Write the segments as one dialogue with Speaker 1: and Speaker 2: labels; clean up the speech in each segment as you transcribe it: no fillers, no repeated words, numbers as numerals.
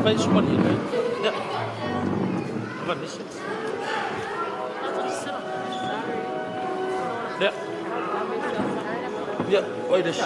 Speaker 1: Ja. Ja. Ja, oi des.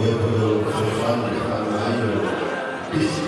Speaker 1: Manuia foi o lou fesoasoani i le faaaogaina o le pisi.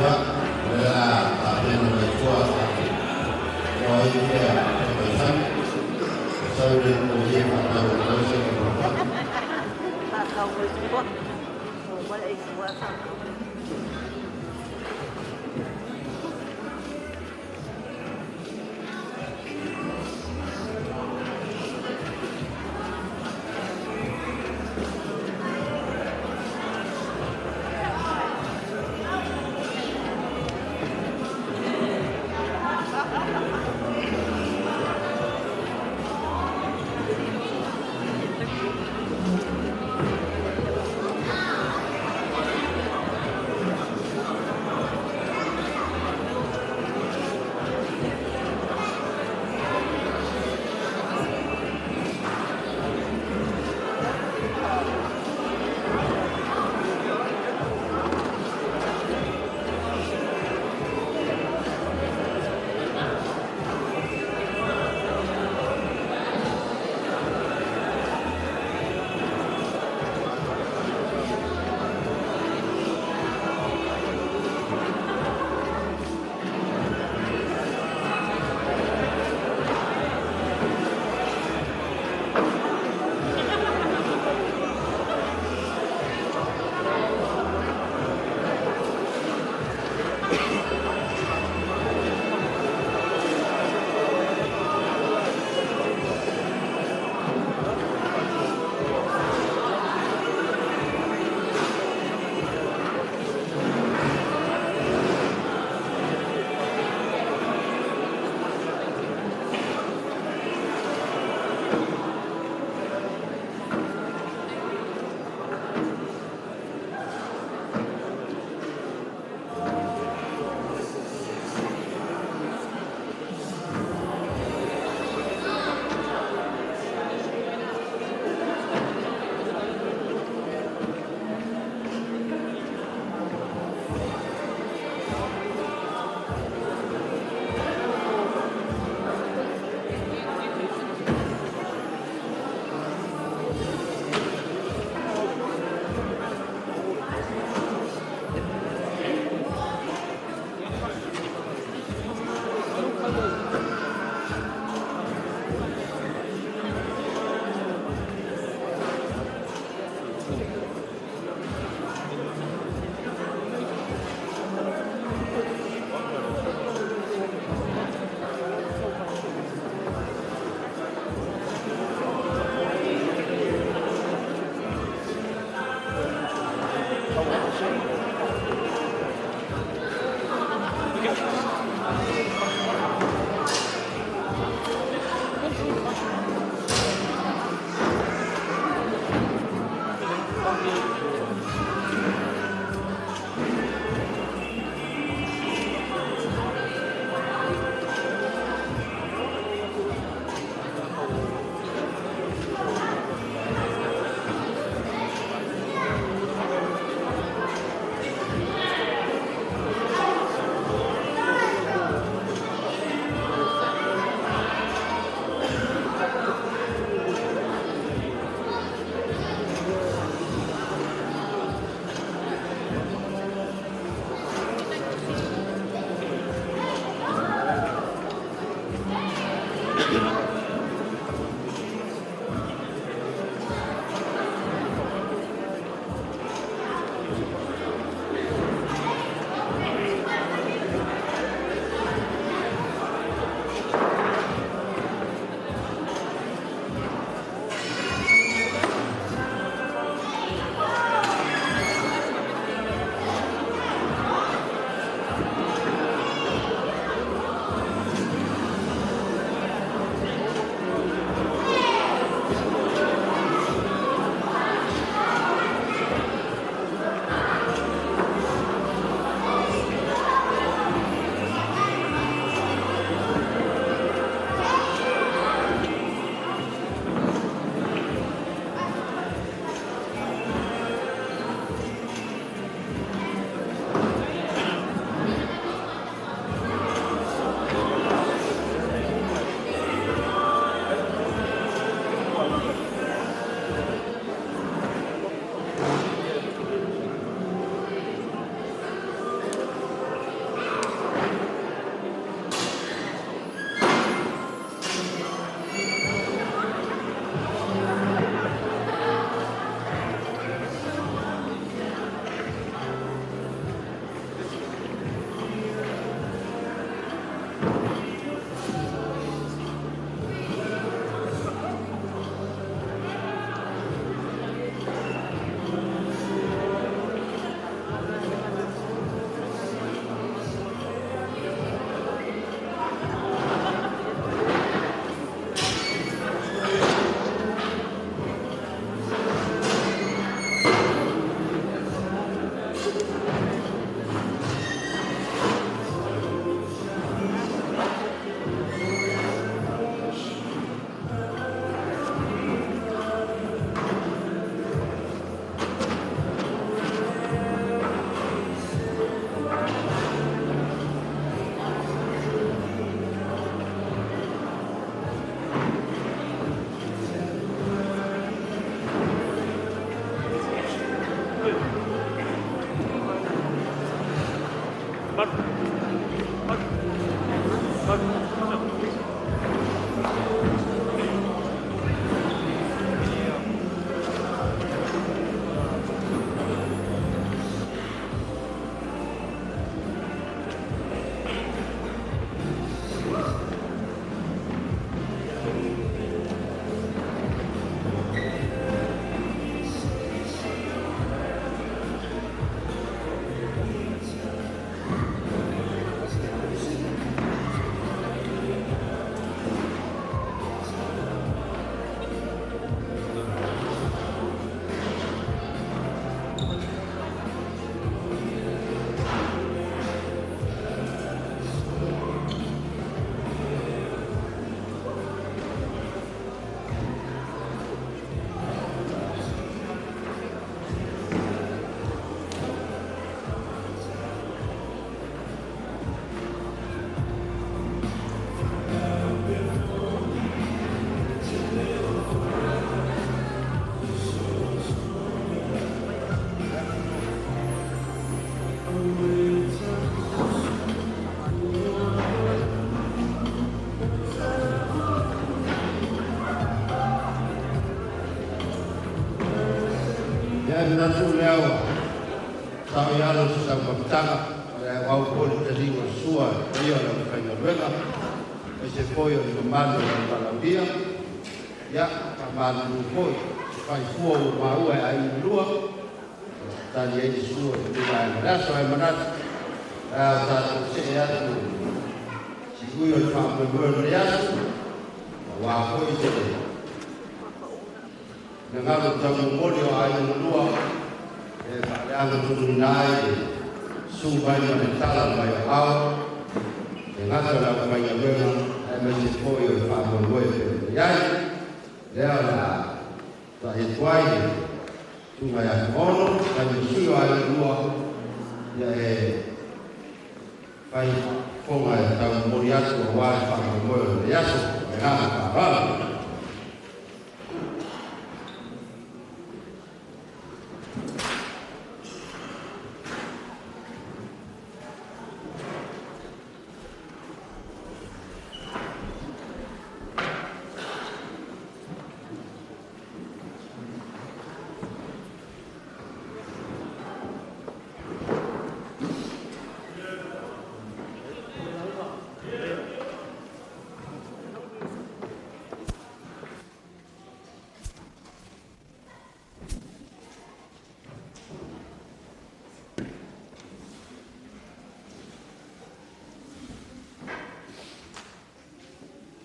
Speaker 1: Ia, o le a tapena mai tua tatou ai lea tafaifai sau le molia faatau atu ai se taumafaga. Ia e manatu lea ua sao i alo se taumafataga o le auau foi le taliga o le sua i le paia o le aufaigaluega, aemaise foi o le mamalu o le auvalaaulia. Ia, faamalulu foi i faifua ua maua e aiga e lua, tali ai le sua i lenei vaega o le aso. Ae manatu o le a tatou see atu i siui o le faamoemoe o lenei aso, aua foi se finagalo taumomoli o aiga na lua e faaleaga tonuina ai le susu mai ma le tala mai o ao e gata o le aufaigaluega aemaise foi o le faamoemoe e pei ona i ai. Lea o le a ta'i atu ai le susuga ia To'ono, tai ma sui o aiga lua, ia e fai fofoga e taumomoli atu aua le faamoemoe o lenei aso. Ma le agaga faaaloalo.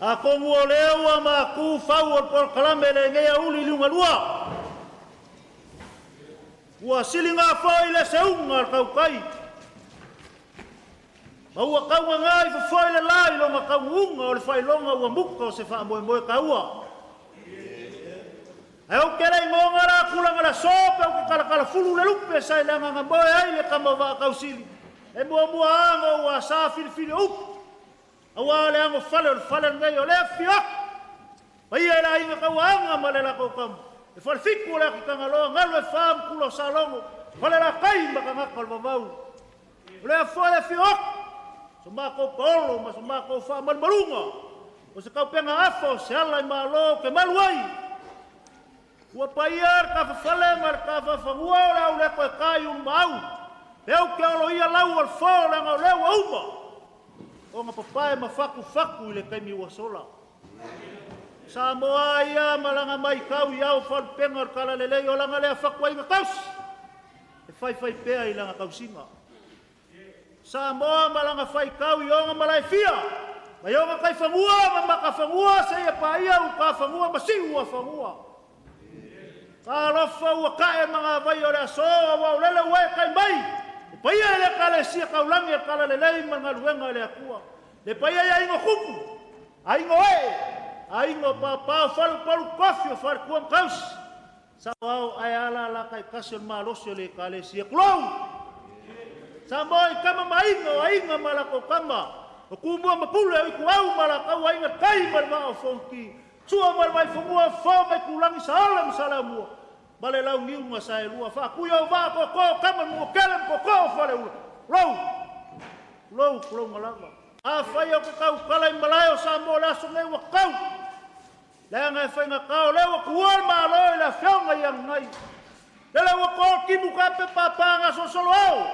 Speaker 2: Atonu o lea ua matu fau o le polokalame lenei auli i luga lua. Ua siliga foi le seuga o le tautai. Ma ua taugaga ifo foi le la i lona taunuuga o le faailoga ua muta o se faamoemoe taua. Ae ou te le i goga la tulaga le aso pe ou te talatalafulu le lupe sa i le agaga moe ai le tama o Vaatausili e muamua a ona ou asa filifili o upu. Aua le agofale o le fale lenei o lea afifio atu. Paia i le aiga Tauaana ma le latou tama, le falefitu o le Atitagaloa, galu e fa ma tula o Salogo, Falelatai ma tagata o le vavau. O lea foi e afio atu so matou paolo ma so matou faamalumaluga, o se taupega afa o se ala i Malo ou te malu ai. Ua paia le tafafale ma le tafafanua o le au le toe ta i Ulumaau, pe ou te oloia lau o le fo leaga o lea ua uma ona papae ma fatufatu i le taimi ua sola. Samoa ia ma lana maitau i ao faalupega o le talalelei o lana lea fatuaiga tausi e faifai pea i lana tausiga. Samoa ma lana faitau i ona malae fia, mai ona taifanua ma makafanua seia paia utafanua ma siuafanua. Talofa ua ka'e magavai o le aso aua o lele ua e kai mai. Le paia i le Ekalesia taulagi o le talalelei ma le galuega a le Atua. Le paia i aiga o tupu, aiga o ee, aiga o papa o faleupolu tofi o faletua ma tausi. Saoao ae a la la taitasi o le malosi o le Ekalesia. Tulou! Samoa i tama ma aiga o aiga ma latou tama, o Tumua ma Pule o Ituau ma Alataua, Aiga Tai ma le Vaa o Fonoti, Sua ma le Vaifanua, Fofo ma Aitulagi, Saole ma Saleaaumua ma le Launiu na Saelua, Faatui o Vaa Tootoo, Tama Nuuokele ma Tootoo o Faleula. Tulou! Tulou, tulouna lava. Afai ou te tautala i malae o Samoa o le aso nei ua tau, leaga e faigata o lea ua tuua le Malo i le Afioga i Aganai. Lele ua to timu tape papa gasolosolo ao,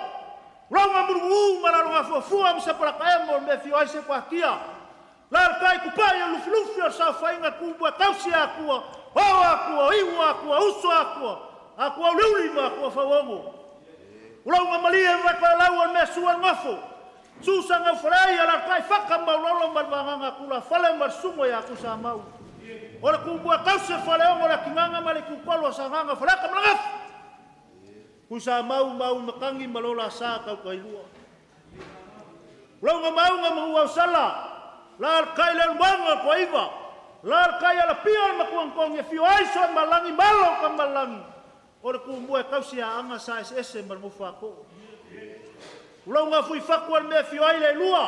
Speaker 2: tulauga mulumulu ma lalogafuafua ma sapalakaemo o le mea e fio ai se kuatia. Lalatai tupai o lufilufi o le saofaiga tumua tausi a Atua, o Atua, o iu Atua, uso Atua, Atua uliuli ma Atua fauogo. Ulauga malie ma vaitoelau o le mea sua e le nofo. Susa gaufaleai alalatai faka maulolo ma le vagaga tulafale ma le susuga ia Tuisamau. O le tumua tausi o Faleogo le Atigaga ma le Itutolu o Sagaga Faleata ma Lagafu. Tuisamau ma Uimatagi ma Lola Sa Tautailua. Ulauga mauga ma Uausala, lalatai le alumaga o Tuaiva, lalatai alapia o le Matuantogi e afio ai Soemalagi ma alo o Tamalagi, o le tumua e tausi aanga sa eseese ma le nofo a too. Ulauga fuifatu o le mea e afio ai le elua,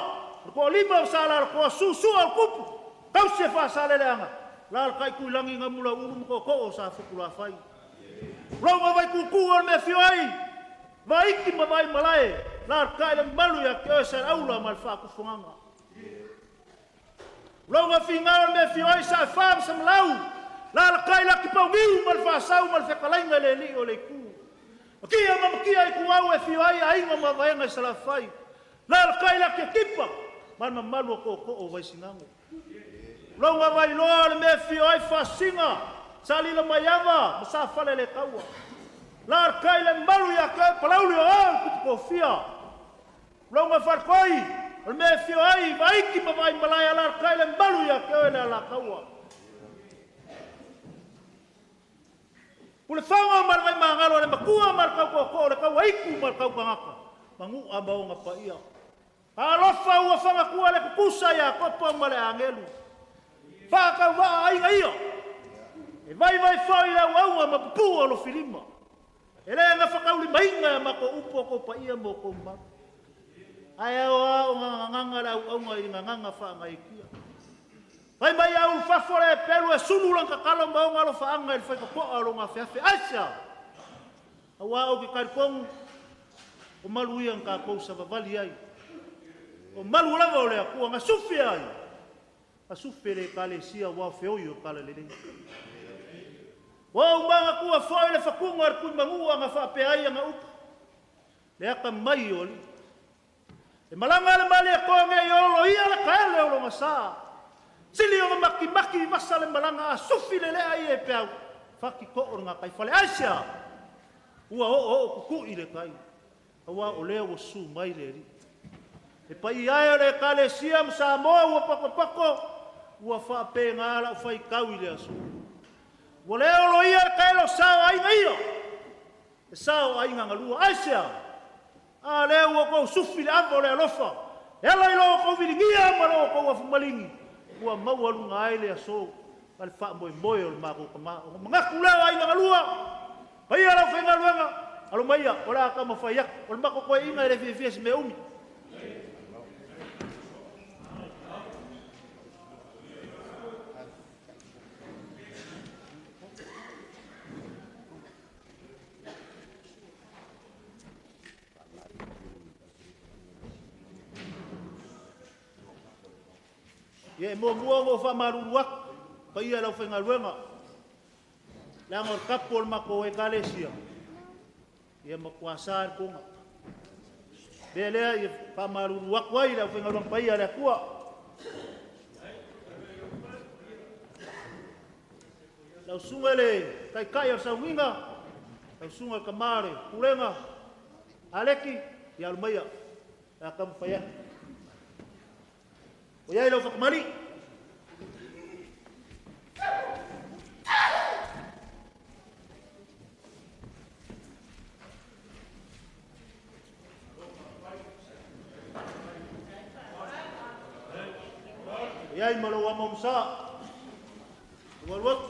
Speaker 2: o le toalima o Sa Alaalatoa, susua o le tupu, tausi e faasaleleaga, lalatai Tuilagi Gamulaulu ma tootoo o Safotulafai. Ulauga vaituutuu o le mea e afio ai Vaiti ma Vaimalae, lalatai le mamalu ia te oe Saleaula ma le faatufugaga. Ulauga figao o le mea e afio ai Saefa ma Samalau, lalatai Latipauniu ma le Faasau ma le fetalaiga i le alii o le itu. Makia ma makia i kuau e fio ai aiga ma vaega i Salafai. Lalakai le ake kipa ma le mamalu o tootoo o Vaisigano. Lauga vailoa o le mea e fio ai Faasiga, Salila Maiava ma Safale le taua. Lalakai le malu ia te oe Palauli o oe o le Pitokofia. Lauga faletoi o le mea e fio ai Vaiti ma Vaimalae, alalakai le malu ia te oe le Alataua. Pulefaga ma le Vaimagalo, le matua ma le tautootoo, le tauaitu ma le tautagata, manu'a ma ona paia. Alofa ua fagatua le tutusa ia Kopo ma le agelu. Faatauvaa aiga ia. E vaivai foi le auauga ma pupuu o lofilima. E le gafataulimaina e matou upu o tou paia ma o tou mamalu. Ae ao lava o gagagaga le auauga i gagaga faagaitia. Fai mai au fafo le pelu e sulu lana tatalo ma ona alofaaga i le faitotoa o lona afeafe. Aisea? Aua ou te talitonu o malu ia na tatou savavali ai. O malu lava o le Atua na sufi ai. Na sufi le Ekalesia ua feoi o Talalelei. Ua ou manatua foi le fatuga o le Tuimanua na faapea ai ana upu. Le ata mai o alii. E malaga le malietoa nei olo ia le kaele o lona sa. Sili ona makimaki i vasa le malaga a sufi le lea ia e peau. Fati to'o le gatai fale. Aisea? Ua oo oo tutu'i le tai. Aua o lea ua susu mai le alii. E paia ai o le Ekalesia ma Samoa ua pakopato, ua faapena lau faitau i le aso. Ua le olo ia le kaele o sa o aiga ia. E sa o aiga galua. Aisea? A lea ua tou sufi le ava o le alofa. E ala i lo tou viligia ma lo tou afumaligi. Ua maua luga ai le aso ma le faamoemoe o le matou tama. O manatu lea o aiga galua. Paia lau faigaluega. Alo maia, o le a taumafai atu. O le matou toeaina e le fiafia i se mea umi. Ia e muamua ona ou faamalulu atu, paia i le aufaigaluega, leaga o le tapu o le matou Ekalesia, ia matua sa le toga. Mea lea ia faamalulu atu ai le aufaigaluega paia a le Atua. Lau susuga i le taitai o le sauniga, lau susuga i le tama o le pulega, Aleki, ia alu maia, le a taumafai atu. O iai lau whakamali. O iai ma lou ama o msa. O alu atu.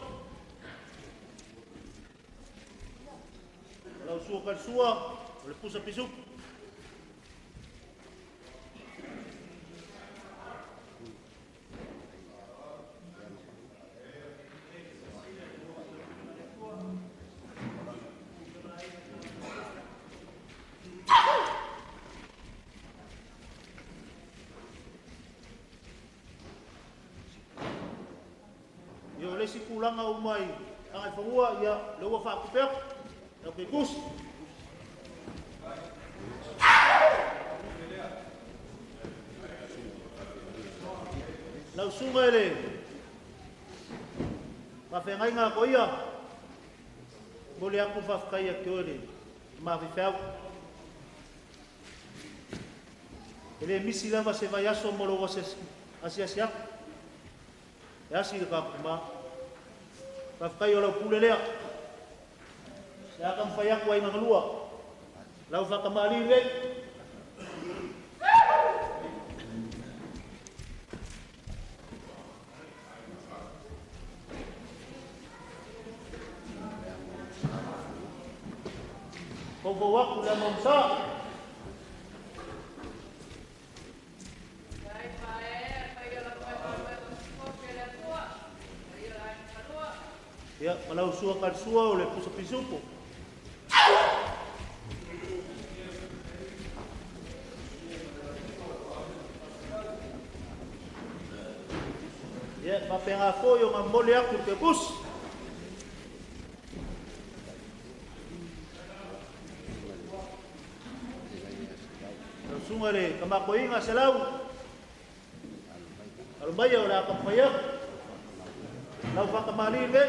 Speaker 2: O lau sua karisua, o le pusa pisupu. Ia o le isi tulaga uma i Gagaifomauga, ia le ua faakupe atu, lau keikusi. Lau susuga i le faafeagaiga a Koia, momoli atu le faafetai ia te oe le mafaifeau. E le misi lava se vaiaso mo lou asiasi atu. E asi le tatou ma. Faafetai o lau pule lea. Se a taumafai atu ai galua. Lau faatamalii lelei. Foufou atu le ama o masa. Ia, ma lau sua karisua o le pusa pisupo. Ia, faapena foi o momoli atu le kepusi. Sunga le kamakoinga selau. Alumaya o le akamfaya. Lau whakamali le.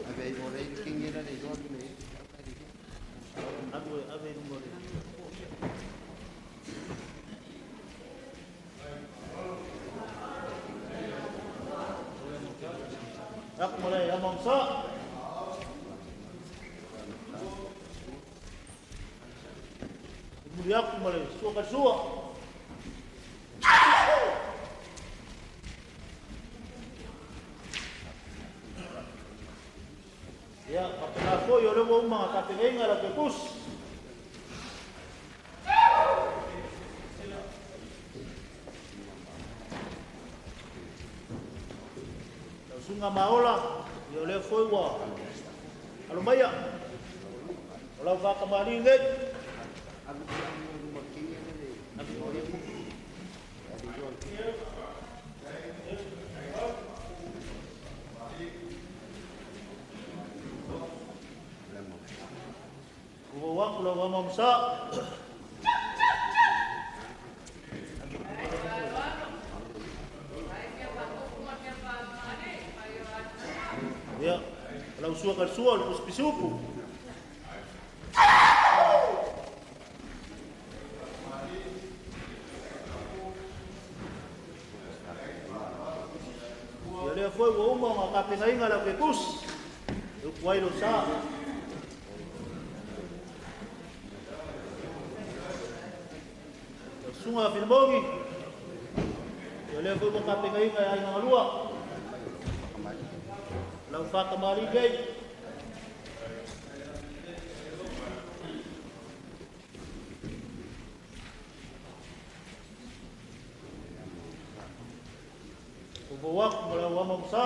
Speaker 2: Ave mo le. Aku mulai amamsa. Aku mulai sua sua. Ya, kapena foi ole wo uma kapenga la kekus. Sunga maola, ia lea foi ua alumaya. O lau whakamali nei. Ua waku lau wamamsa. Ya, lau sua kal sua lu pisupu. Ya lea foi ua uma nga kapengainga lau ke kus. Eu kuai lo sa. Sunga filmongi. Ya lea foi ua kapengainga ai ngalua. Lau whakamari gei. O voak mo lau amamsa.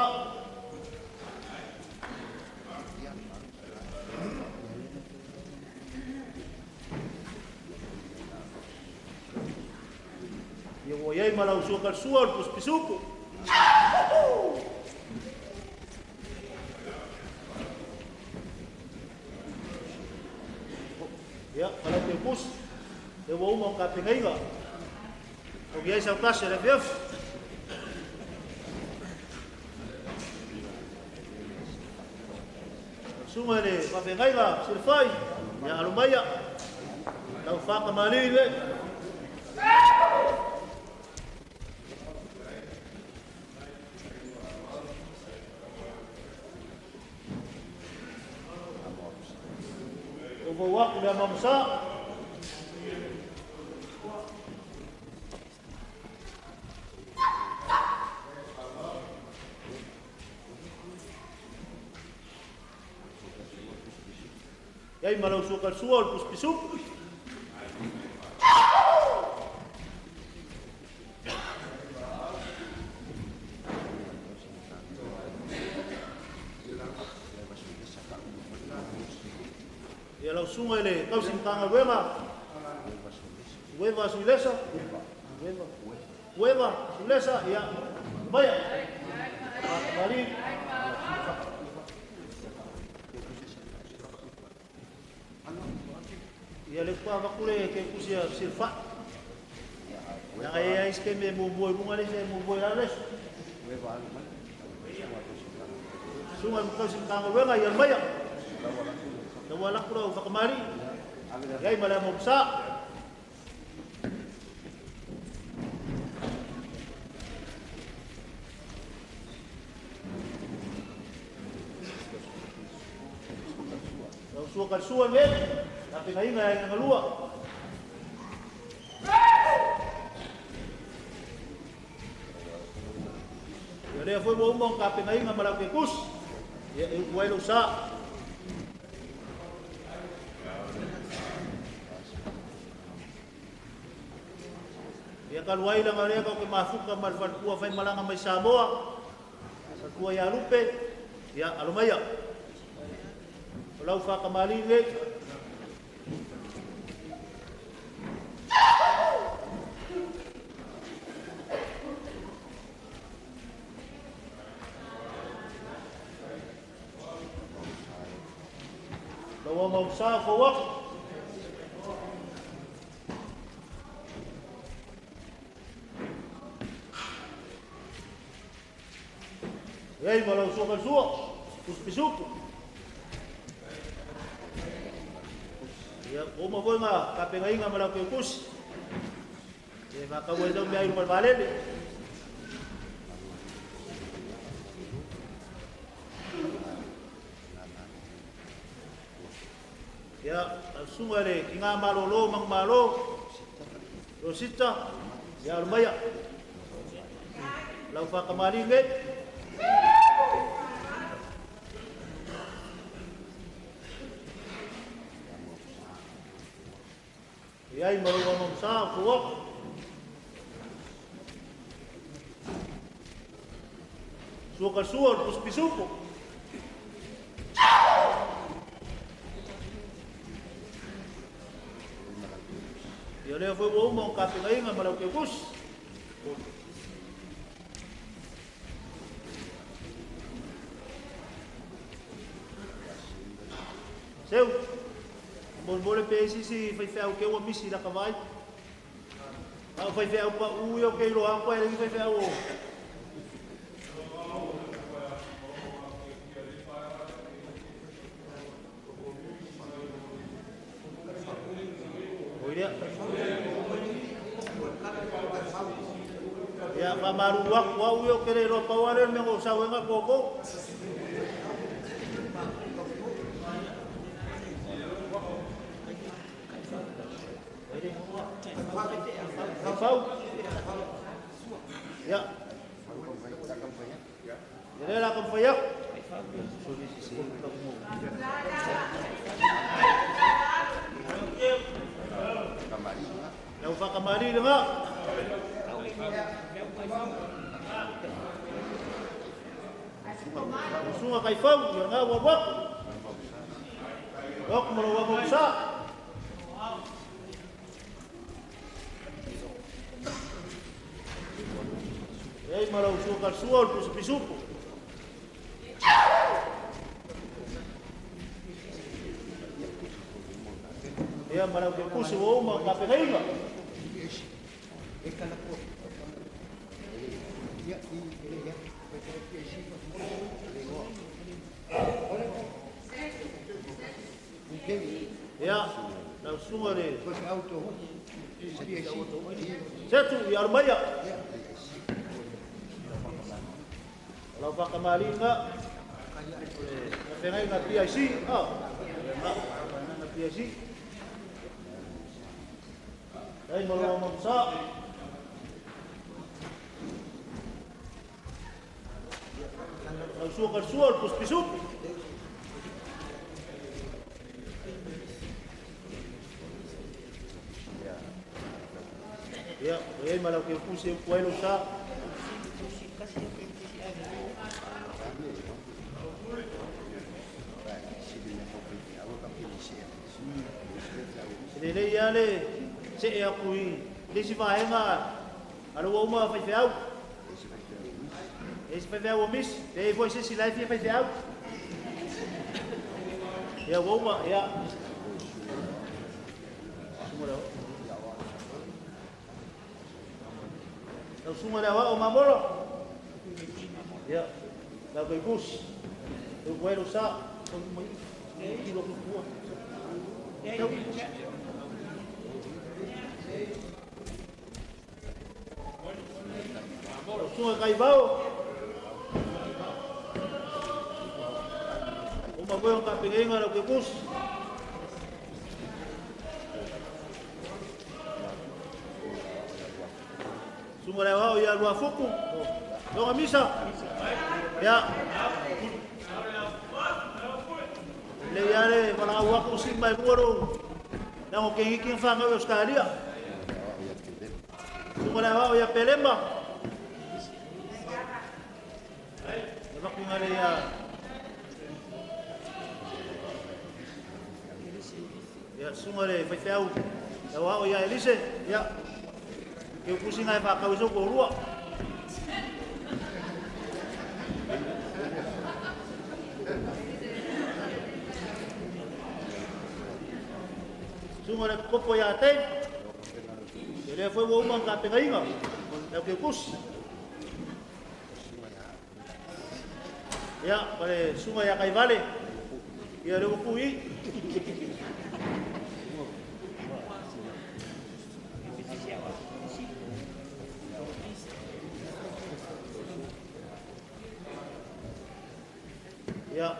Speaker 2: Ia ua iai ma lau sua kalsua o le puspisupu. Ya, kalau te pus, e ua uma o kapengaiga. O iai sau tasi le fiaf. Sunga le kapengaiga, silfai, ya alumaya. Lau whakamali le. O waku le amamsa. Iai malau sua sua o le puspisupu. Ia lau sunga le kausimtanga wema. Weva suilesa. Weva suilesa. Ia. Maya. Mali. Ia le kua vakule ke kusia silfa. Ia ai ai ske me mo boi bunga le se mo boi la le. Sunga mo kausimtanga wema ia maya. Lau alaku lau whakamari. Iai malea mopsa. Lau sua kalsua me. Kapengainga ia ngalua. Ia lea foi ua uma o kapengainga ma lau ke kus. Ia e uai lau sa. Ia kaluai la ngarea kau ke mafuka malfalpua fai malanga mai Samoa. Salpua ia lupe, ia alumaya. O lau whakamali le. Lau amau sa fo wak. Ei ma lau sua sua, pusipisupu. Ia, uma foi nga kapengainga ma lau keukusi. E whakau e tau mea i rumar valele. Ia, sunga le ki ngā malolo, mang malo, Rosita, ia alumaia. Lau whakamari nge. Ia i marua mamsa, fuok. Sua ka sua, puspisupo. Ia lea foi ua uma o kapingainga ma lau keukusi. Seu, bolbole pe sisi fai feau ke ua misi la kawai. Au fai feau pa ui o ke iloa koe le fai feau o. Ia whamaru waku au i o ke reroa pauare me ngō sauenga koko. Whau. Ia. Ia rea la kamwhai aku. Lau whakamari nga. Sunga kai fau, ia ngā wawaku. Wak maro wawaku sa. Ei marau sunga sua o pusipisupu. Ia marau ke pusi o uma ka peheinga. Ia, lau sunga le. Setu, ia arumaia. Lau whakamari nga. Whengai nga PIC. Nga PIC. Ei marua mamsa. Lau sua ka sua, puspisupu. Ia, ei malau ke pusi puelo sa. Le ia le se e aku i le si vaenga alo uma fai feau. E si fai feau o mis, e foi se si lai fai feau. Ia uma ia. Sumara. Lau sunga lea wao mamolo. Ia, lau kai kus. Lau kuelo sa. Kilo kukua. Lau sunga kai vao. Uma koe o kapingainga lau kai kus. Sunga lea wao ia lua fuku. Longa misa. Ia. Le ia le wala au aku si mai muaro. Nango ke hiki whangau i Australia. Sunga lea wao ia Pelemba. Le wakunga le ia. Ia sunga le whaiwheau. Ia wao ia Elise. Ia. Ke upusi ngai whakau iso ko rua. Sunga le kopo ia tei. Te lea foi ua uma ka pengainga. Lau ke kusi. Ia, ma le susuga ia Kaivale, ia le ua kui. Ia,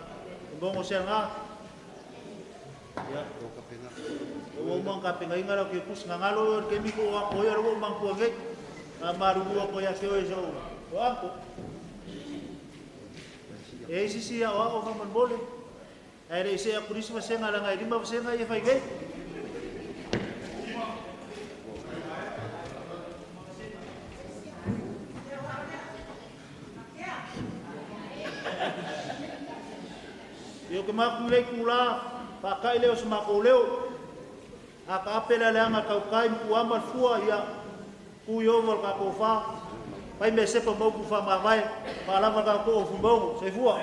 Speaker 2: bongo se nga. Ia, o uma ka penga inga ke kus ngalo ke mi ko ko ia ro mang ko nge. Ka maru ko ia se o so. O ako. E sisi ia o o fa bole. Ai re se a Christmas se nga la ngai lima se nga ia fai nge. Io ke maku lei kula pa kai leo se mako leo. A ka apela le anga kau kai mu ama fua ia ku yo vol ka ko fa. Pai me se pa mo ku fa ma vai pa lava ka ko fu mo se fua.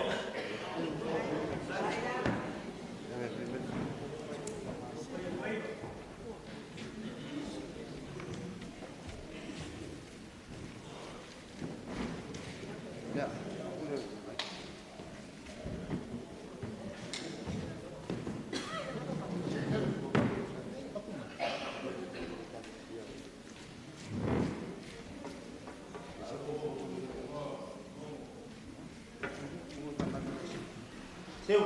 Speaker 2: Seu.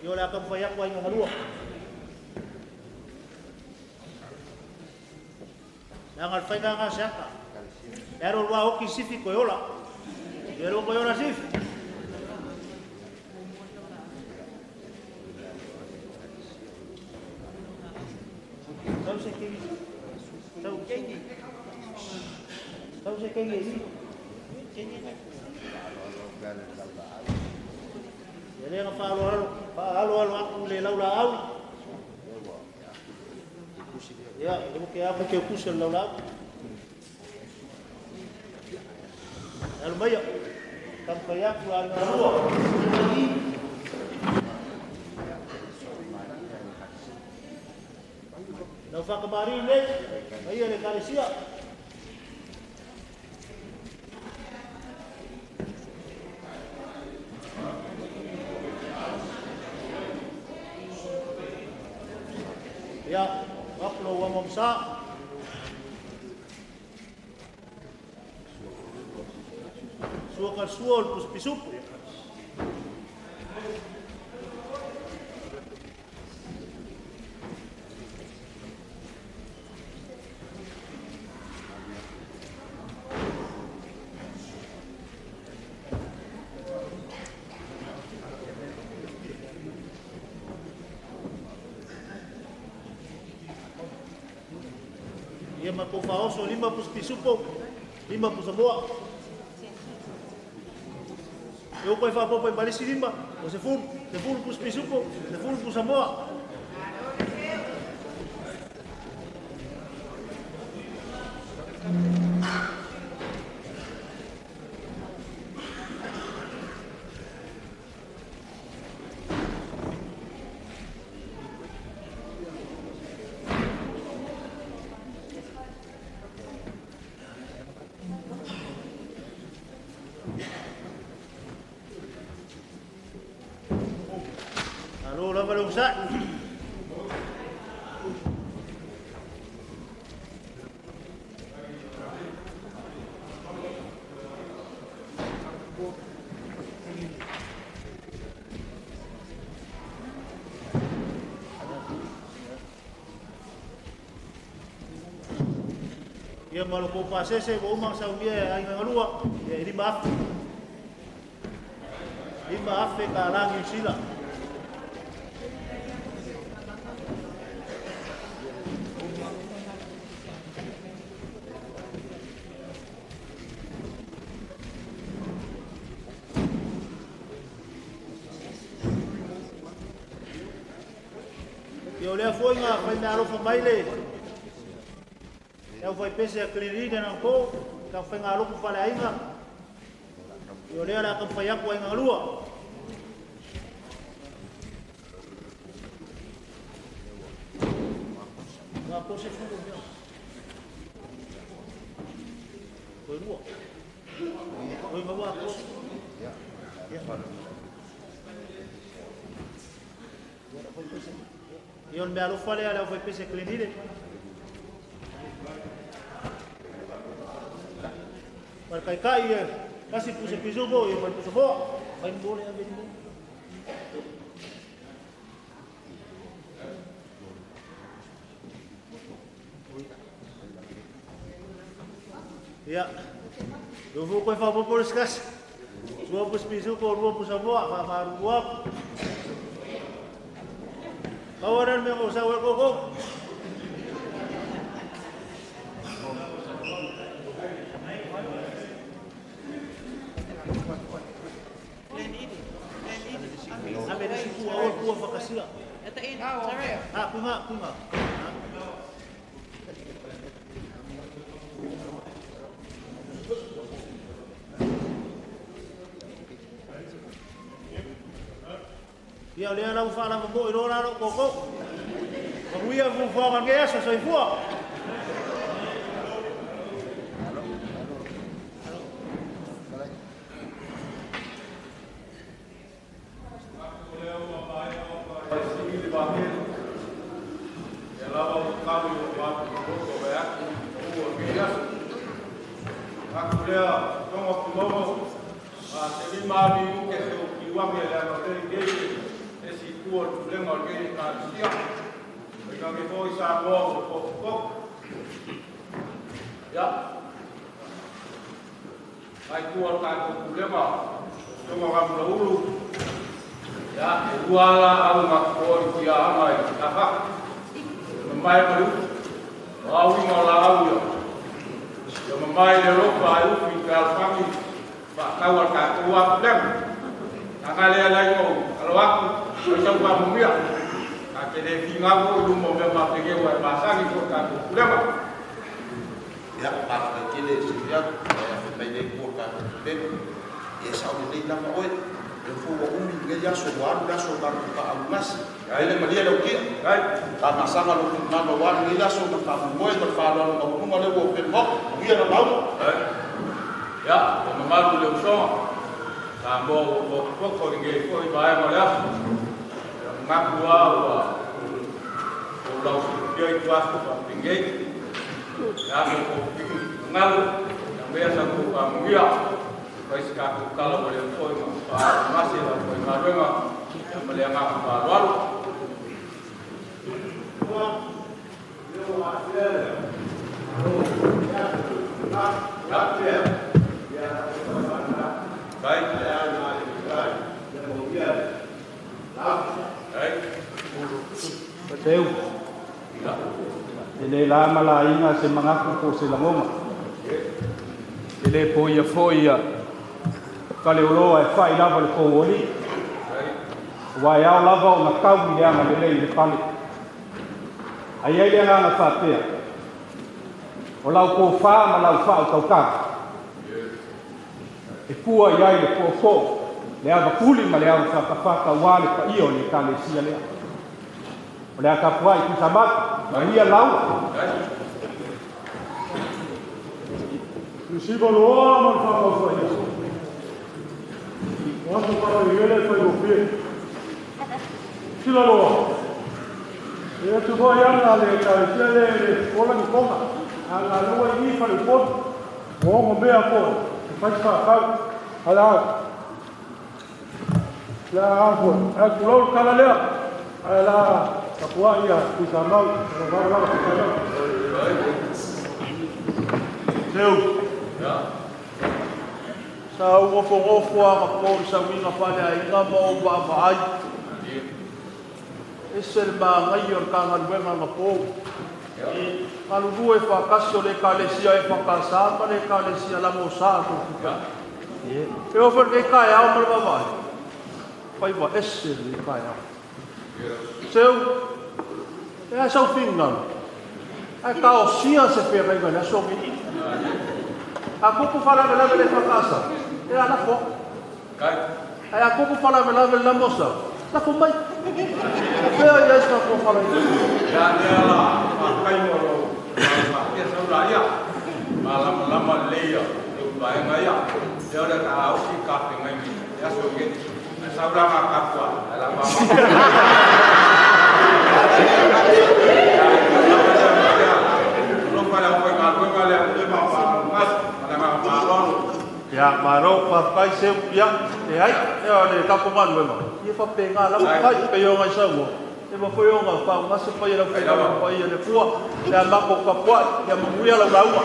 Speaker 2: Yo le acabo de fallar con la Nanga alfainga nga seaka. Ero lua oki sifi koiola. Ero koiola sifi. Tau se kengi. Tau kengi. Tau se kengi si. Ele nga faalo alo, faalo alo aku le laula au. Ya, eu que aku que kusa laula. Alu maya. Kam kaya ku al ngalua. Nau whakamari nei, mai le kalesia. Ya, waplo wa mamsa. Sua ka suol pus pisupu. Ia ma ko faoso lima pus pisupo, lima pus amoa. Eu ko fa popo balisi lima, o se ful pus pisupo, se ful pus amoa. Alo lava le usa. Ia malo ko pasese ko umang sa umia ai ngalua ia lima afe. Lima afe ka langi sila. Ia o lea foi ngā whai mea alofa mai le Le au fai pese a klirine na ko, ka whai ngā loku whale ainga. I o lea le aka whai aku ainga lua. Ngā kose fungo mea. Koe rua. Koe ngā kose. I o le mea alofa lea le au whai pese klinire. Mar kai kai e kasi puse pizugo e mai puse boa mai mbole a veni. Ia eu vou com fa por escas. Rua pus pizugo rua pus boa fa fa rua. Kawaran me ko sa ko ko. Kunga. Ia lea lau whaala mo i rōra ro koko. Maruia fufuanga ngea so soifua.
Speaker 3: Se mangaku po se langonga. E le po ia fo ia kale uloa e whai lava le kou oli. Wa e au lava o na kau i le anga le lei le pale. Ai ai le anga whātea. O lau kō whā ma lau whā o taukaka. E pua i ai le pō fō. Le ava kuli ma le ava whakawhaka wā le pa ia o le kale sia lea. O le akapua i kusamatu. Ma ia lau.
Speaker 4: Lusiva loa ma le whakauwha ia. O aso whakawihele whai o Sila loa. E atu hoa iana le kautia le ola ni konga. A loa i whai upotu. O ongo mea koe. Te whai whakau. Hala au. La au koe. A kulau kala lea. A la kapua ia kuisamau. La wara wara kuisamau.
Speaker 2: Seu. Sa ugofogofo a mapou i sauiga faleaiga ma ou vaavaai. Ese le magai o le kagaluega na pou. Galulue e faakasi o le ekalesia e faakasā ma le ekalesia lagosā tofuka. E o foi le kaeao ma le vavaai. Faiva ese le kaeao. Seu, e ai sau fingalo. Ae taosia se feagaiga i le aso lenei. A tupu faalavelave i le EFKS, ia lafo au. Ae a tupu faalavelave i le LAMOS, lafo mai. O fea o i ai se tatou faalavelave?
Speaker 5: Ia lea la, faafetai mo lou faapea sau laia. Malamalama lelei ia vaega ia. Lea o le taofi tafeagai i aso nei. Ae sau la kapua, ae la
Speaker 2: Ia, malo, faafetai Seu, ia, e ai, ia o le tatou galuega, ia faapena lava fai, pei ona i saunoa, e mafai ona faaugase paia i lau faigaluega paia i le Atua, le a matou tapuai, ia manuia lau lauga.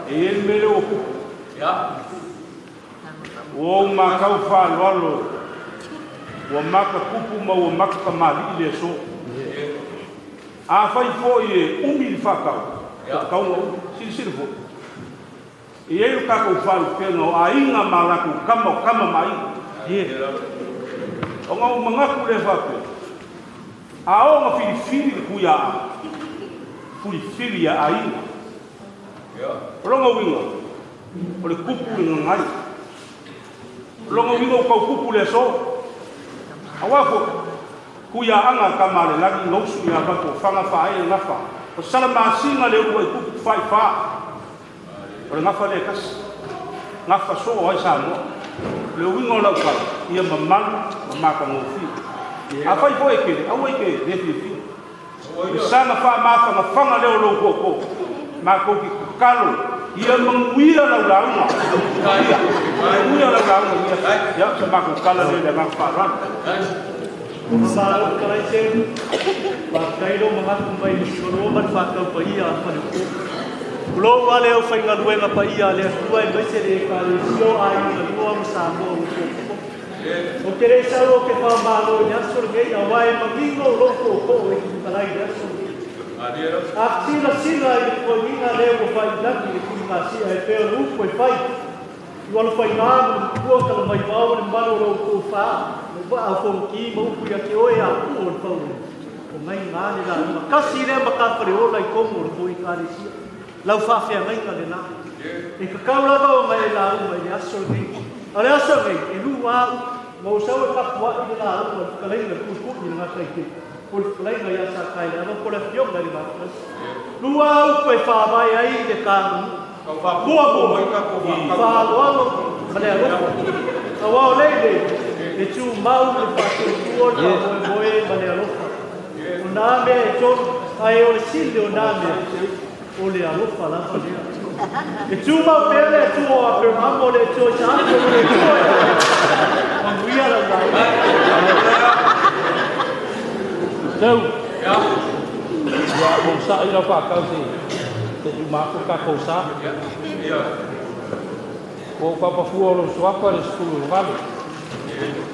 Speaker 3: E i ai le mea lea ua tupu. Ua ou matau faaaloalo ua mata tupu ma ua mata tamalii le aso. Afai foi e umi le faatau, e tatau ona umi. Silasila foi, e i ai lo tatou faalupega o aiga ma latou tama, o tama ma aiga. Ona ou manatu lea faapea, a oo ina filifili le Tuiaana, filifili ia aiga. O lona uiga, o le tupu le gagai. O lona uiga ua tau tupu le aso. Aua foi, Tuiaana tama a le lagi gausu ia Vatuofaga faaee le gafa. O Salamasina le uluai tupu tafaifa. O le gafa lea e tasi. Gafa soo ai Samoa. O le uiga o lau tala, ia mamalu ma matagofie. Afai foi e tele, aua e te le fiafia. Le saga faamafagafaga lea o lou tootoo, matou te tatalo, ia manuia lau lauga. Ia manuia lau lauga i lenei aso. Ia, o se matou tala lea i le agaga faaaloalo.
Speaker 6: Malo fetalai Seu, faafetai lou manatu mai i le Sigaloa ma le faatau paia a Faleupolu. Tulou lava le aufaigaluega paia a le Atua aemaise le Ekalesia o Aiga Lua ma Samoa ua potopoto. Ou te le sau ou te faamalo i le aso lenei aua e manino lou tootoo e te fetalai i le aso lenei. A silasila i le tuuaiga lea ua faailagi i le tuligasia e pei o le upu e fai i alofaiga ma le matua talamaivao le mamalu o lo outou fa, le vaa o Fonoti ma upu ia te oe a puu o le fauina. O gaiga le lauga kasi lea matafaleola i tonu o le tou Ekalesia. Lau faafeagaiga lena. E tatau lava ona e lauga i le aso lenei. A o le aso lenei, e lua au, ma ua sau e tapuai le lauga i le fetalaiga i le Tuitui i le Gataitele, po o le fetalaiga ia Sakaeleava po o le Afioga i le Vafalasi. Lua upu e faavae ai le taganuu. Muamua, faaaloalo ma le alofa. Aua o lea i le tumau le faatuatua, le faamoemoe ma le alofa. O nā mea e tolu, ae o le sili o nā mea, o le alofa lava lea. E tumau pea le Atua o Aperahama, o le Atua o Isaako, o le Atua o Iakopo. Manuia lau lauga.
Speaker 3: Seu, ua ou sa'i lau faatau se i uma atu le tatou sa. Ua ou papafua o lou suafa le 18.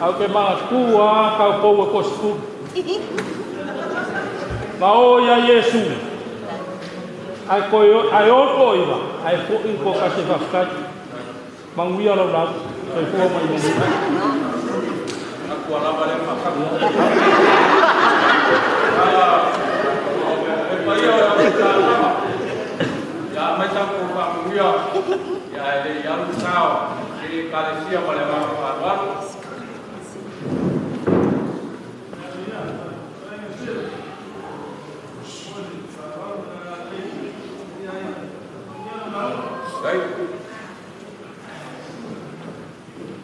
Speaker 3: Ae ou te manatu lava tau pou e toasefulu. Ma o ia Iesu, ae toe ae o toaiva, ae fo'i le toatasi e faafetai. Manuia lau lauga. Soifua ma ia manuia.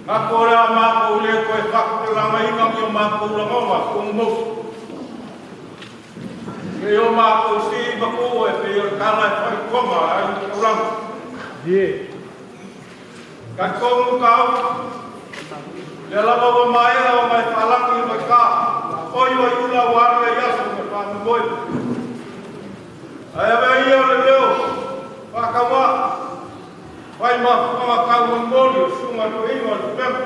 Speaker 5: Ngako le a makou le toe faatulagaina i o makou lagona fugumousu. E o makou sii ma ku e pei o le tala e faitoma ai le taulaga. Talitonu taofi, lea lava ua maea ona e faalagi i maita, oi o iula ua alu ai aso ma faamoemoe. Ae avea ia le leo faatauvaa, fai ma fuaga taumolimoli o susuga i toeaina o le Lupega.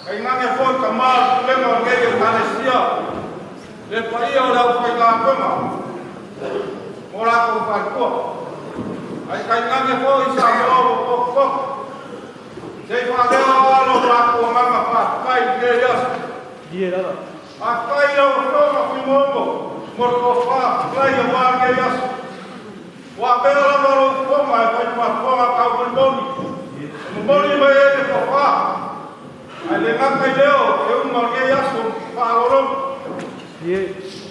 Speaker 5: Tainane foi tama o le Pulega o lenei Ekalesia, le paia o le aufaigaluega mo latou faletua. Ae tainane foi Samoa ua potopoto. faafetai i lenei aso. Faafetai i lau Afioga Fuimaono mo le tofa fetalai aua lenei aso. Ua afea lava lou fofoga e fai mafofoga taumolimoli, e momoli mai ai le tofa, ae le gata i lea o se uma o lenei aso faaaloaloga.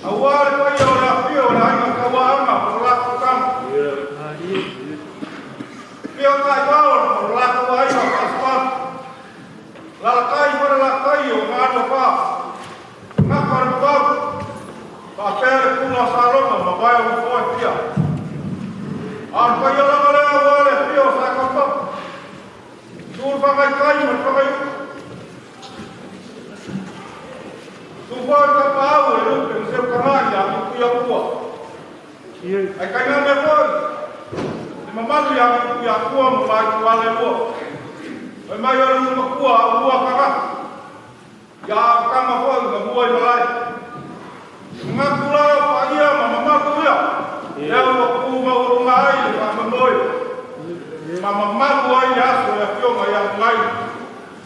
Speaker 5: Aua le paia o le afio o le Aiga Tauaana ma lo latou tama. Afio Taivao ma lo latou aiga faasupala. Lalatai falelatai o Ganofa, Gata o le Pau, faapea le Pula o Saloma ma vae o nofoa e fia. A o le paia lava lea aua le afio o Sakaupapa, Susu le Fagaitai ma le Fagaiuta, Susu foi le Tapaau e lupe ma Seutaga ia Tuiatua. Ae tainane foi le mamalu ia Tuiatua ma Vaituala e lua. Fai mai o le matua au mua tagata, ia tama foi na mua i malae. Manatu la o paia ma mamalu ia, lea ua tu maualuga ai le faamoemoe, ma mamalu ai le aso i afioga ia Magai,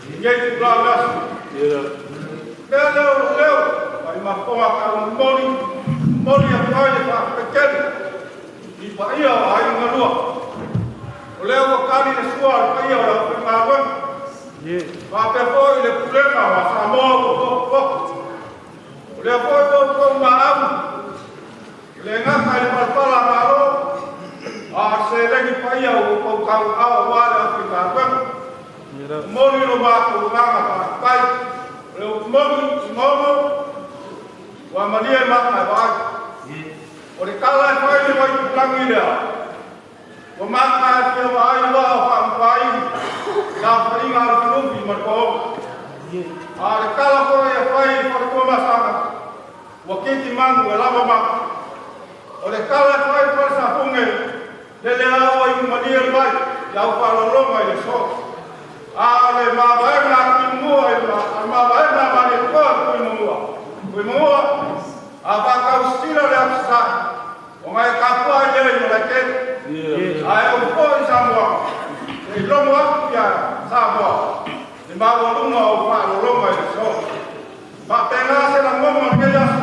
Speaker 5: i lenei itula o le aso. Lea lea o lou leo, mai mafofoga taumolimoli, momoli atu ai le faafetai tele i paia o aiga galua. O lea ua tali le sua a le paia o le aufaigaluega. Faapea foi le pulega ma Samoa ua potopoto. O lea foi ua outou maau, e le gata i le palapala a Malo, a o le seleni paia ua outou tauaao aua le aufaigaluega. Momoli lo matou agaga faafetai. O le upu moni i Maono, ua malie maka e vaai. O le tala e fai le vaitulagi lea, ua maka e fia vaai waa o faamupaaivi, na faiga a Lufilufi ma le paoga. A o le tala foi e fai i faletuamasaga, ua kiki manu e lava maka. O le tala e fai i falesafuge, lele aua i malie le vai, i au faalologa i le so. A o le mavaega a Tuimamua i le mavaega a Malietoa i Tuimamua. Tuimamua, a faatausisila le atu sae, o ngai tapuai lea i Malaetele. Ae ou foi i Samoa, se i logo atu ia Samoa, le maualuga o faalologa i le so. Faapena se lagona o lenei aso,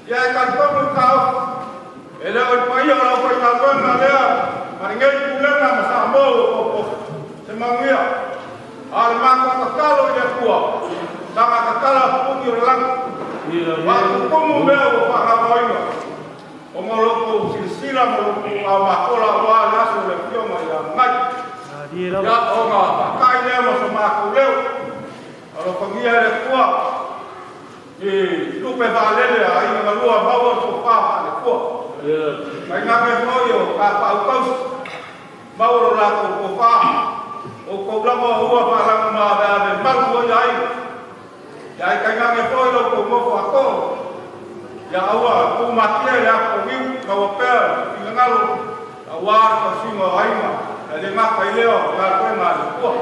Speaker 5: ia e talitonu i taofi, e le o i paia o le aufaigaluega lea ma lenei pulega ma Samoa ua popopo, se manuia. A o le matou tatalo i le Atua, saga tatala pupuni o le lagi, faatutumu mea ua faagamaoina, ona o lo outou silasila ma lo outou aomafola aua le aso o le afioga ia Magai. Ia ona faatai lea ma so matou leo, alofagia e le Atua i lupe faalele a aiga galua maua le tofa faale-Atua. Tainane foi o tapaau tausi, maua lo latou tofa, outou lava o ua faalagu maaveave malu ai aiga. Ia ai tainane foi lo outou nofo a too, ia aua tumatia i le apo niu, maua pea le finagalo, aua le tausiga o aiga, ae le gata i lea o galuega a le Atua.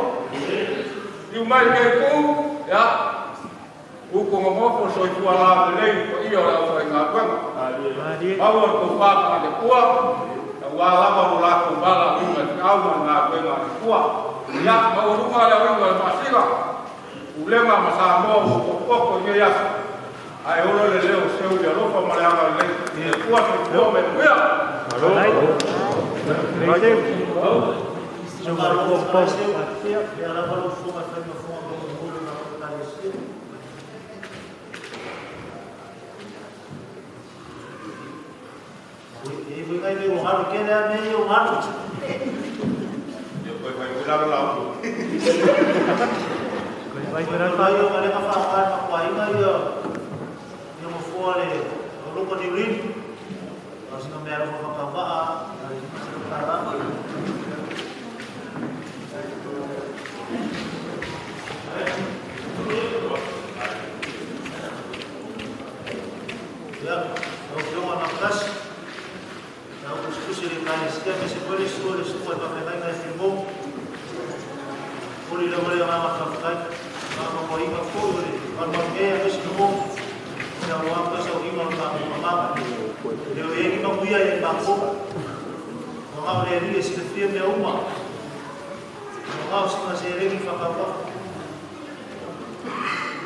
Speaker 5: Liu mai lenei itu, ia, upu nonofo soifua laulelei i paia o le aufaigaluega. Maua le tofa faale-Atua, aua lava lo latou valaauina i feau ma le galuega a le Atua. Ia, maualuga le auiga o le maasina, pulega ma Samoa ua potopoto i lenei aso, ae ola le leo seu i le alofa ma le agalelei. Le Atua soifua ma ia manuia. Ia koe fai mai lalo lau.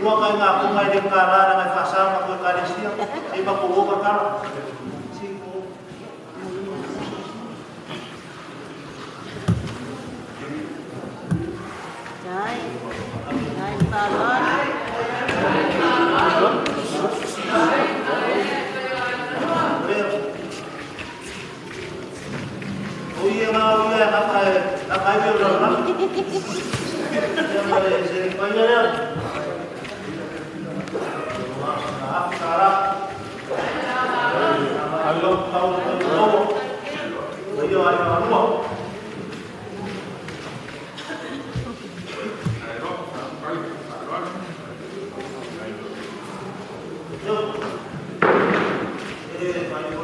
Speaker 2: Ua kai ngā konga i le kālā na ngai whāsā ma koe kālesia. Sei ma ko oka kala. Si ko.
Speaker 7: Dai. Dai whāloalo.
Speaker 2: O ia ngā ua e ngā kai meo rā rā. Ia ngā le se pai ia rea. Afu tāra. Alo tau tau tau. Ia ai ngā rua. Ia. E mai mo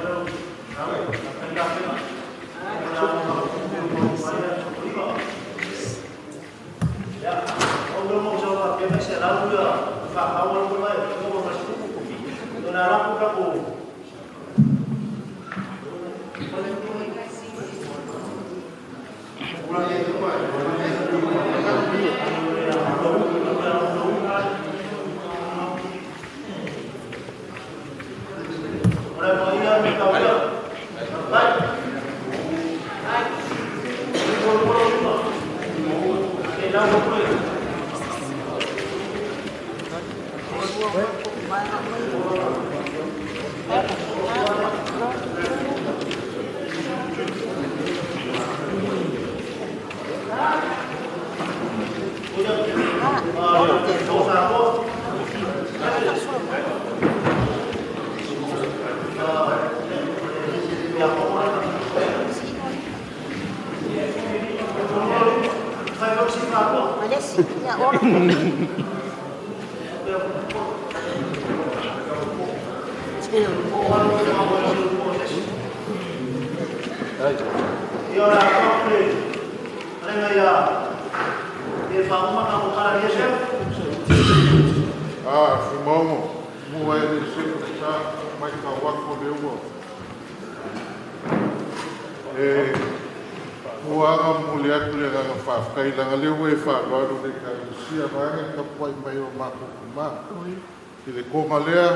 Speaker 5: I le konga lea,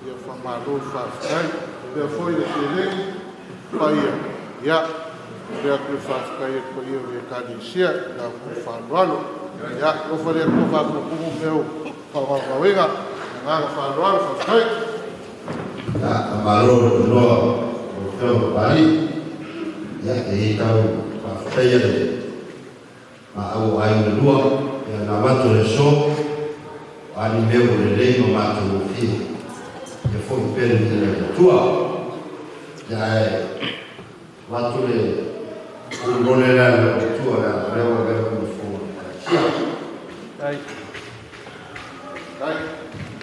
Speaker 5: ia whamalo whawhkai, pea foi le seleni, paia, ia, lea kule whawhkai e koe ia le kanisia, la ku whanwalo, ia, ofa lea ko whakukumu meo whawawawinga, nganga whanwalo whawhkai.
Speaker 1: Ia, amalo loa o wheo pari, ia, e i tau whawhkai le ma au ai le lua, ia nā watu le so, ani meu le lei ma mātou o fia. Ia foi pere ni le tua. Ia e watu le urone lea le tua lea rewa rewa ni fō. Sia.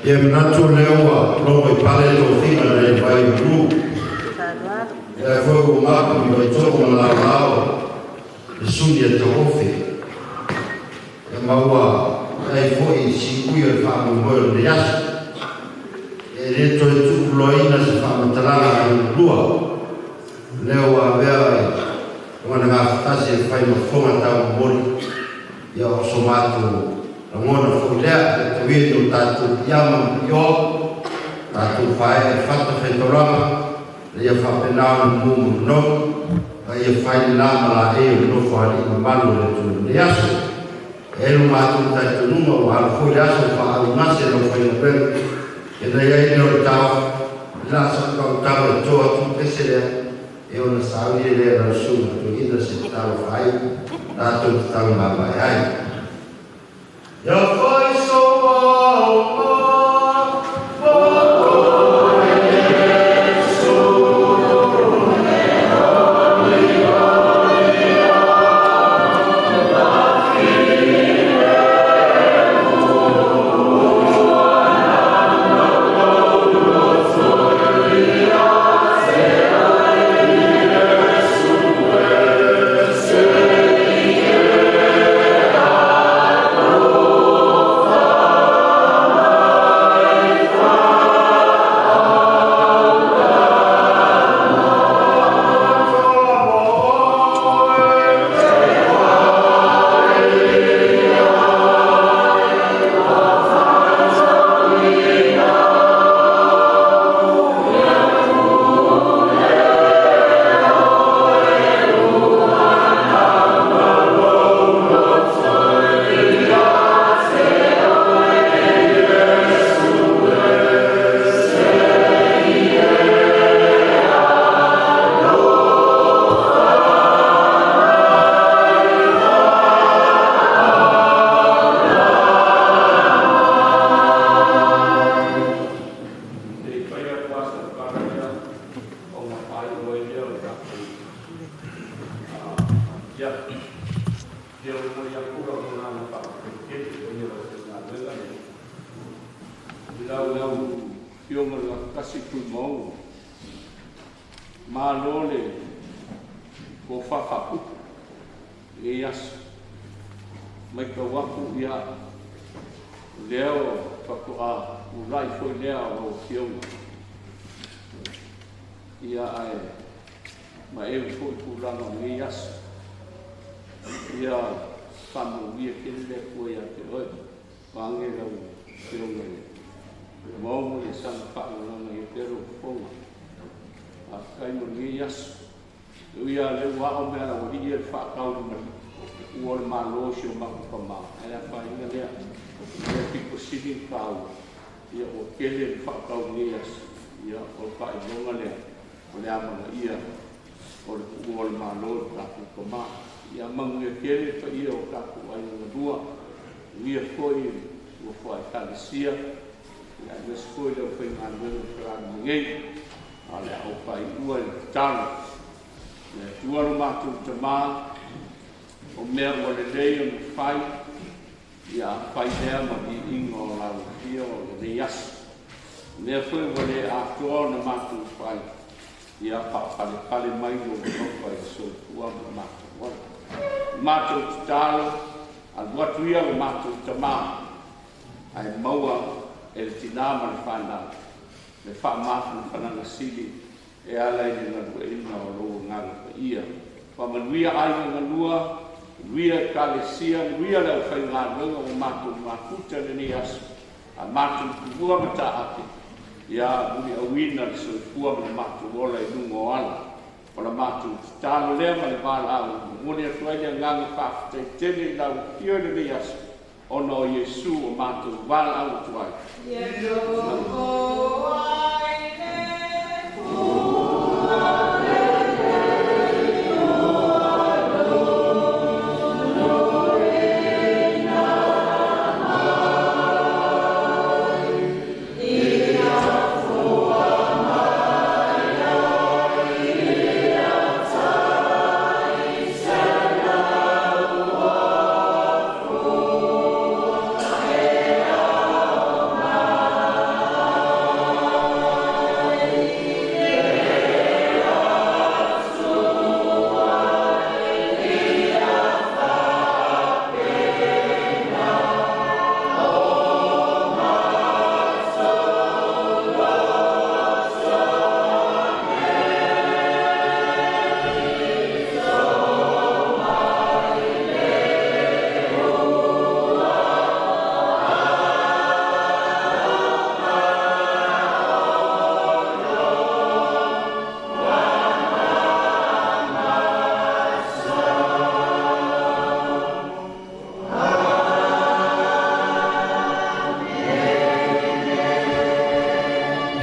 Speaker 1: Ia manatu lea ua logo i pale tō whika le vai uru. Ia foi o maku i vai toko ma lao lao. Le suni e tauofe. Ia maua ai foi si ui o le whaamomoe o le aso. E le toe tukuloina se whaamatalaga ai lua. Leo a mea e wana ngā whatasi e whai mafonga tau mori. Ia o so mātou rangona foi lea e tauia tō tātou iama i o. Tātou whae e whata whaitolanga. Le ia whapenao ni mumu no. A ia whai ni nā mala e o nofo ali i mamalu le tū le aso. E lo mātou taitonunga o alu foi le aso wha au nase lau whai na pere. E nei ai leo le tau, le asa kau tau e toa tu pese lea, e ona saui le lea rau sunga tu ina se tau whai, tātou te tau ngā mai ai. Ia whai so au mā,
Speaker 8: Lau fioga le kasi tuimau malo le tofafapupu lenei aso mai tau aku ia lea o faatoa ula'i foi lea o lau afioga ia ae maeu foi tulaga o lenei aso ia faamanuia tele le Atua ia te oe vaage lau afioga i le maomo ia saga faalalaga ia pea lou fofoga faafetai mo lenei aso ui a lea ua ao mea laualii ia le faataulimalii ua le malo si o matou pamā ae afaina lea lea pito sili le taua ia ua tele le faatau lenei aso ia o le faailoga lea o le amanaia o le tuua o le malo i le tatou pamā ia manuia tele le paia o tatou aiga galua uia foi ua foaekalesia ia aemaise foi le aufaigaluega o Falealili nei a o le a ou faaiua i le tatalo le Atua lo matou tamā o mea ua lelei ona fai ia afai lea ma viiga o lau afio o lenei aso mea foi ua le atoa ona matou fai ia faapalepale mai lou alofa i le soifua ma matou ola matou tatalo alu atu ia lo matou tamā ae maua e le tinā ma le fanau le faamafanafanaga sili e ala i le galueaiina o lou agaga paia faamanuia aiga galua manuia ekalesia manuia le aufaigaluega ua matou mafuta i lenei aso a matou tuua ma taape ia muliauina le soifua ma le matou ola i luga o ala o la matou tatalo lea ma le valaau momoli atu ai le agaga faafetai tele i lau afio i lenei aso ona o Iesu o matou valaau atu ai.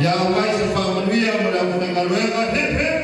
Speaker 1: Ia mai se faamanuia mo le aufaigaluega. Hip hip.